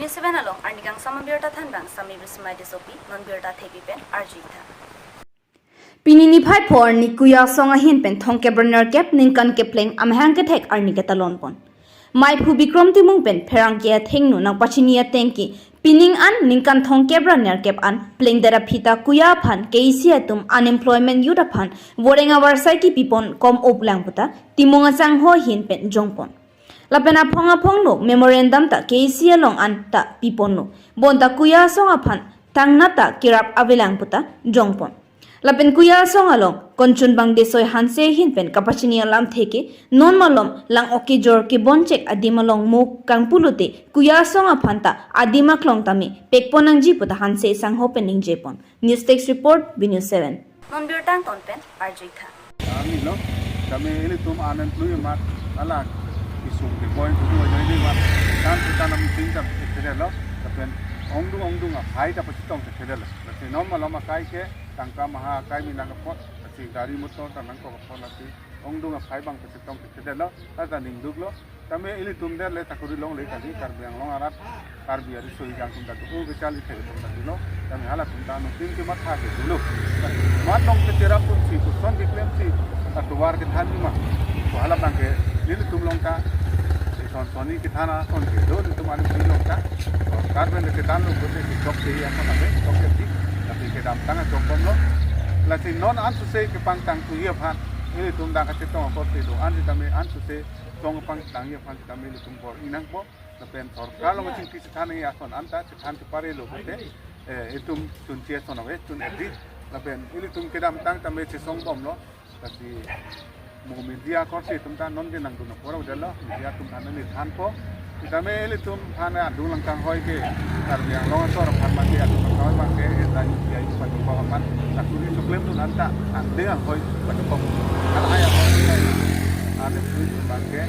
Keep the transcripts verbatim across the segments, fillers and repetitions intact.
Seven along arni kangsam abirta thanbang Sami Bismai Tissopi, non birta thepi pen arjuitha. Pini niphai pho arni Kuya Asong ahin pen thomkep ra nerkep ningkan kepleng amahang kethek arni ketalon pon. Maiphu Bikrom Timung pen pherangke athengno nangpachini ateng ke pining an ningkan thomkep ra nerkep an plengdet aphi ta Kuya aphan K A C atum unemployment youth aphan voreng avarsai kipi pon kom up lang puta Timung asangho ahin pen jong pon. Lapen aphong aphongno memorandum ta K A C along an ta pi ponlo. Bonta Kuya Asong aphan thangnat ta kerap avelang puta jong pon. Lapen Kuya Asong along konchun bang Desoi Hanse ahin pen kapachini alamthe ke non malom lang ok kejor kebonchek adim along mo kangpulote Kuya Asong aphan ta adim aklong tame pek pon nangji puta Hanse asangho pen ningje pon. News Desk Report, B News seven. Non birta angton pen arjuitha. Arni lo, kami ilitum unemployment amat, ala kisung keboi kudu aja ini mat, kan kita nam tingkat kecil lo, tapi ongdung ongdung aphai ta pachitong kecil lo. Tapi non malom akai ke, tangka maha akai minang kepot, tapi gari motor tanang kok kepot, tapi ongdung aphai bang pachitong kecil lo, kata ningduk lo. Kami ilitum det le sakori longle kali, Karbi Anglong arat, Karbi ariso ejang atum ta do, o kechali thek atum ta dolo, kami halatum ta nutin kematha ke dolo. Mat long kecherap atum si, puson keklem si, atovar kethan ma. Ko hala bang ke, ilitum long ta, ison soni kethan ason ke, do ilitum anu si long ta, Karbi le ketan lo, kote si chok si, apa namanya, chok si, tapi kedamtang chok bom lo. Lasi non ansose kepangtang tuhi aphan, ilitum dak kachetong akor si do, ansi kami ansose, tong pangtang aphan kami ilitum bor-i nangpo, lapen sorkar along chingki chethan ason anta chethan chepare lo kote, eh, itum chunche ason ave, chun edi, lapen ilitum kedamtang tame chesong bom lo, tapi mo media akorte itum ta non ke nangdun apor lo, media atum ta neli thanpo, tame ilitum aphan adung lang kanghoi ke, Karbi Anglong asor aphan mati adung lang kanghoi bang ke, eta U P I pajok aphan, sakori choklem dun anta, angdeng anghoi pajok. Hal hai anghoi, ane pui bang ke,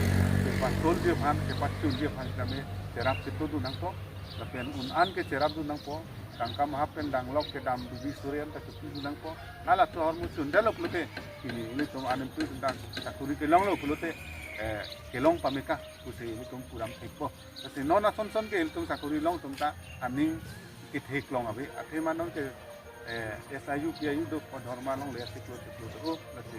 kepasol ji aphan, kepachun ji aphan kami cherap chetu dun nangpo, lapen un an ke cherap dun nangpo, tangka maha pen danglok kedam bidi sore anta chepi dun nangpo, nala tohor muchun dalo pulote, ini ilitum unemployment dan sakori kelong lo pulote, eh, kelong pameka, pusi ilitum puram thekpo. Lasi non ason son ke ilitum sakori long atum ta aning kethek long ave, athe ma non ke eh, S I U, P I U do ko dhorma longle asik lo, asik lo do, lasi,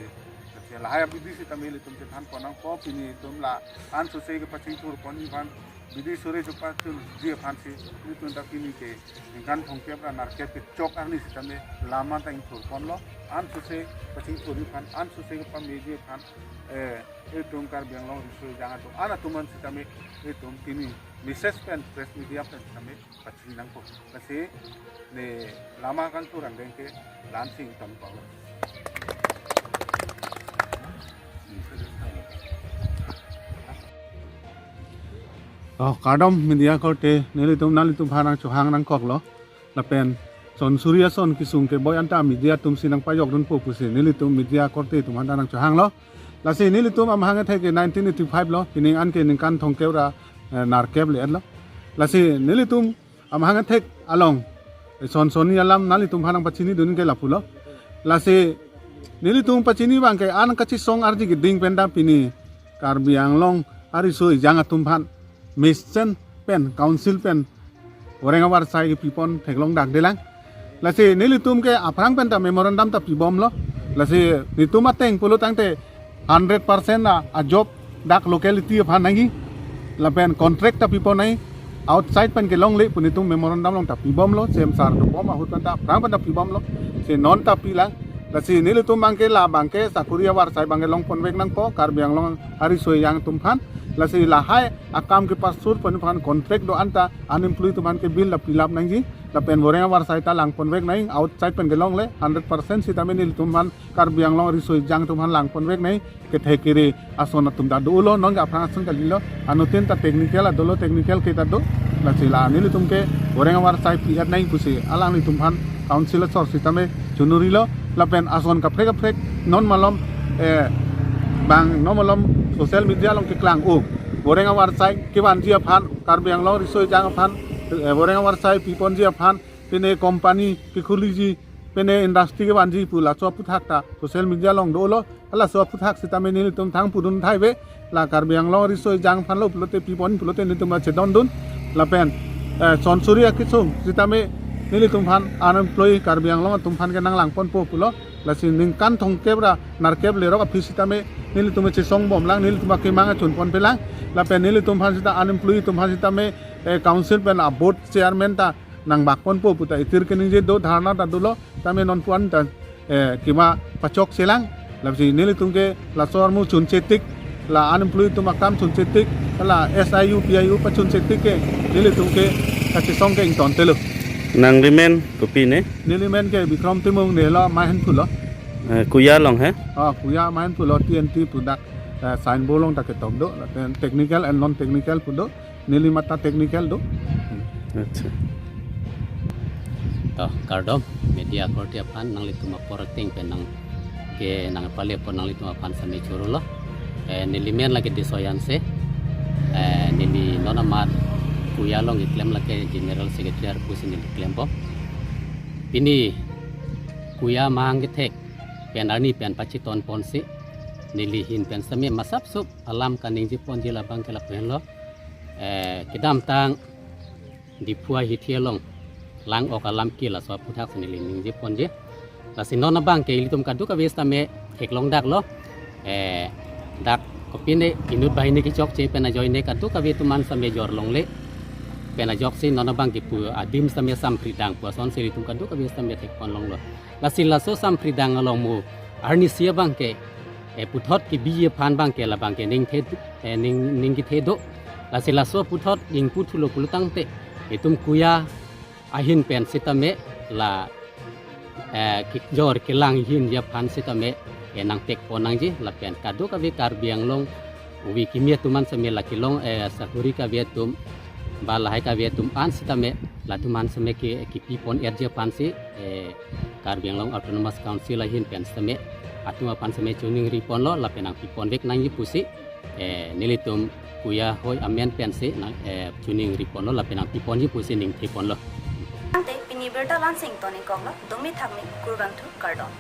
lasi lahai abidi sitame ilitum chethan pon nangpo, pini itum la ansose kepachingthur ponji aphan, bidi sore chepachun ji aphan si, ilitum ta pini ke, ningkan thomkep ra nerkep kechok arni sitame lama ta ingthur pon lo, ansose pachingthurji aphan, ansose kepameji aphan, eh, itum Karbi Anglong riso ejang atum, an atum an sitame, itum pini, message pen, press media pen sitame, pachini nangpo. Lasi ne lama kangthur angdeng ke lansing ton pau. Oh, kardom media korte, nelitum nanglitum aphan nangchohang nangkok lo. Lapen son suri ason kisung keboi anta media atum si nangpajok dunpo pusi nelitum media korte atum aphan nangchohang lo. Lasi nelitum amahang kethek ke nineteen eighty-five lo, pining an ke ningkan thomkep ra, eh, nerkep le-et lo. Lasi nelitum amahang kethek along, eh, son soni alam nanglitum aphan nangpachini dun ke lapu lo. Lasi nelitum pachini bang ke an kachesong arji keding pen ta pini Karbi Anglong ariso ejang atum aphan mesen pen council pen voreng avarsai kepi pon theklong dak delang. Lasi nelitum ke aphrang pen ta memorandum ta pibom lo. Lasi nelitum ateng pulo tangte hundred percent a, a job dak locality aphan nangji. Lapen contract ta pipon nangji. Outside pen kelongle pu nelitum memorandum along ta pibom lo. C M sir dobom ahut pen ta aphrang pen ta pibom lo. Si non ta pilang. Lasi nelitum bang ke la bang ke sakori avarsai bang ke long ponvek nangpo. Karbi Anglong ariso ejang atum aphan. Lasi lahai akam kepasur pon aphan contract do anta unemployed atum aphan ke bill la pilap nangji. Lapen voreng avarsai ta lang ponvek nangji, outside pen kelongle hundred percent sitame nelitum aphan Karbi Anglong ariso ejang atum aphan lang ponvek nangji, kethe kere ason atum ta dolo, non ke aphrang ason kali lo, anuttin ta technical a dolo, technical ke ta do, lasi la nelitum ke voreng avarsai pi-et nangji pusi alanglitum aphan council asor sitame chonuri lo, lapen ason kaprek kaprek non malom, eh, bang non malom social media along keklang o, voreng avarsai kevanji aphan, Karbi Anglong riso ejang aphan, eh, voreng avarsai piponji aphan, pine company kekhuliji, pine industry kevanji pu laso aphuthak ta social media along dolo, halaso aphuthak sitame nelitum thang pudun thai ave, la Karbi Anglong riso ejang aphan lo pulote pipon pulote nelitum chedondun, lapen eh, chonsuri akisung sitame nelitum aphan unemployed Karbi Anglong atum aphan ke nanglang ponpo pulo. Lasi ningkan thomkep ra nerkep lerok aphi sitame nelitum chesong bomlang, nelitum akemang chun ponpelang. Lapen nelitum aphan sita unemployed atum aphan sitame, eh, council pen a board chairman ta nangbak ponpo puta itir keningje do, dharna ta dolo, tame non puan ta, eh, kima pachok chelang. Lasi nelitum ke laso armu chunchetik, la unemployed atum akam chunchetik, la S I U, P I U pachunchetik ke nelitum ke kachesong ke ingtontelo. Nangli men kopi ne? Neli men ke Bikrom Timung, neli lo Mahenphu lo. Eh, Kuya along he? Oh, Kuya Mahenphu lo, T N T pu dak, eh, signboard along ta ketok do, lapen technical and non technical pu do. Neli mata technical do. Acha. To, kardom, media akorte aphan, nanglitum apor ateng pen nang ke nangpale apor nanglitum aphan same choro lo. Eh, neli men lake Disoyan se. Eh, neli non amat Kuya along keklem lake General Secretary pusi neli klembom. Pini Kuya amahang kethek pen arni pen pachiton ponsi neli ahin pen same masapsup alam kaningje ponji labang ke lapu henlo. Eh, kedamtang Diphu ahithi along lang-ok alam ke laso aputhaksi neli ningje ponji. Lasi non abang ke ilitum kadokave sitame theklong dak lo. Eh, dak kopine inut banghini kechokche pen ajoine kadokave atum an same jor longle. Pen ajoksi non abang ke pu adim sitame Sampridang pu asonsi ilitum kadokave sitame thek pon longlo. Lasi laso Sampridang along mo arnisi abang ke, eh, puthot kebiji aphan abang ke labang ke ning the, eh, ning, ning kethe do. Lasi laso puthot ingpu thulo pulo tangte itum Kuya ahin pen sitame la, eh, kejor kelang ahinji aphan sitame, eh, nangpek pon nangji lapen kadokave Karbi Anglong ove kimi atum an same la kelong, eh, sakori kave atum ba lahai kave atum an sitame latum an same ke kipi pon-etji aphansi, eh, Karbi Anglong Autonomous Council ahin pen sitame atum aphan same choningri ponlo lapen nangpi ponvek nangji pusi, eh, nelitum Kuya ahoi amen pensi nang, eh, choningri ponlo lapen nangpi ponji pusi ningthe ponlo. Ante pini birta la-ansi ingtonikoklo, dome thakme, kurvangthu, kardom.